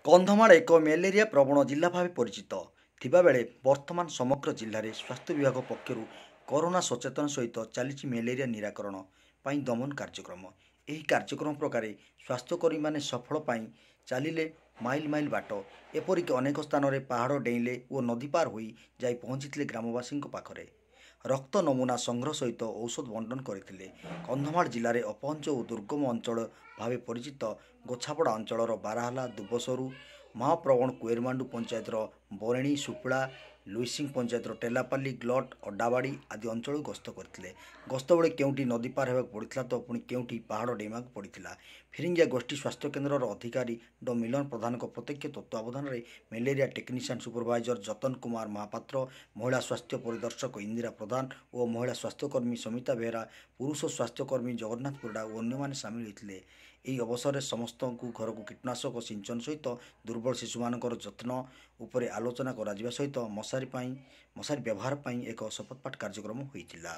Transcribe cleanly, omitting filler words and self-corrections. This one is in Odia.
କନ୍ଧମାଳ ଏକ ମ୍ୟାଲେରିଆ ପ୍ରବଣ ଜିଲ୍ଲା ଭାବେ ପରିଚିତ ଥିବାବେଳେ ବର୍ତ୍ତମାନ ସମଗ୍ର ଜିଲ୍ଲାରେ ସ୍ୱାସ୍ଥ୍ୟ ବିଭାଗ ପକ୍ଷରୁ କରୋନା ସଚେତନ ସହିତ ଚାଲିଛି ମ୍ୟାଲେରିଆ ନିରାକରଣ ପାଇଁ ଦମନ କାର୍ଯ୍ୟକ୍ରମ। ଏହି କାର୍ଯ୍ୟକ୍ରମ ପ୍ରକାରେ ସ୍ୱାସ୍ଥ୍ୟକର୍ମୀମାନେ ସଫଳ ପାଇଁ ଚାଲିଲେ ମାଇଲ ମାଇଲ ବାଟ। ଏପରିକି ଅନେକ ସ୍ଥାନରେ ପାହାଡ଼ ଡେଇଁଲେ ଓ ନଦୀ ପାର ହୋଇ ଯାଇ ପହଞ୍ଚିଥିଲେ ଗ୍ରାମବାସୀଙ୍କ ପାଖରେ। ରକ୍ତ ନମୁନା ସଂଗ୍ରହ ସହିତ ଔଷଧ ବଣ୍ଟନ କରିଥିଲେ। କନ୍ଧମାଳ ଜିଲ୍ଲାରେ ଅପହଞ୍ଚ ଓ ଦୁର୍ଗମ ଅଞ୍ଚଳ ଭାବେ ପରିଚିତ ଗୋଛାପଡ଼ା ଅଞ୍ଚଳର ବାରାହାଲା, ଦୁବସରୁ, ମହାପ୍ରବଣ କୁଏରମାଣ୍ଡୁ ପଞ୍ଚାୟତର ବରେଣୀ, ସୁପିଳା, ଲୁଇସିଂ ପଞ୍ଚାୟତର ଟେଲାପାଲି, ଗ୍ଲଟ, ଅଡାବାଡ଼ି ଆଦି ଅଞ୍ଚଳକୁ ଗସ୍ତ କରିଥିଲେ। ଗସ୍ତ ବେଳେ କେଉଁଠି ନଦୀ ପାର ହେବାକୁ ପଡ଼ିଥିଲା ତ ପୁଣି କେଉଁଠି ପାହାଡ଼ ଡେଇଁବାକୁ ପଡ଼ିଥିଲା। ଫିରିଙ୍ଗିଆ ଗୋଷ୍ଠୀ ସ୍ୱାସ୍ଥ୍ୟକେନ୍ଦ୍ରର ଅଧିକାରୀ ଡ ମିଲନ ପ୍ରଧାନଙ୍କ ପ୍ରତ୍ୟକ୍ଷ ତତ୍ତ୍ୱାବଧାନରେ malaria technician supervisor Jatan Kumar Mohapatra, ମହିଳା ସ୍ୱାସ୍ଥ୍ୟ ପରିଦର୍ଶକ ଇନ୍ଦିରା ପ୍ରଧାନ ଓ ମହିଳା ସ୍ୱାସ୍ଥ୍ୟକର୍ମୀ ସମିତା ବେହେରା, ପୁରୁଷ ସ୍ୱାସ୍ଥ୍ୟକର୍ମୀ ଜଗନ୍ନାଥ ପରିଡ଼ା ଓ ଅନ୍ୟମାନେ ସାମିଲ ହୋଇଥିଲେ। ଏହି ଅବସରରେ ସମସ୍ତଙ୍କୁ ଘରକୁ କୀଟନାଶକ ସିଞ୍ଚନ ସହିତ ଦୁର୍ବଳ ଶିଶୁମାନଙ୍କର ଯତ୍ନ ଉପରେ ଆଲୋଚନା କରାଯିବା ସହିତ ମଶାରୀ ପାଇଁ ମଶାରୀ ବ୍ୟବହାର ପାଇଁ ଏକ ଶପଥପାଠ କାର୍ଯ୍ୟକ୍ରମ ହୋଇଥିଲା।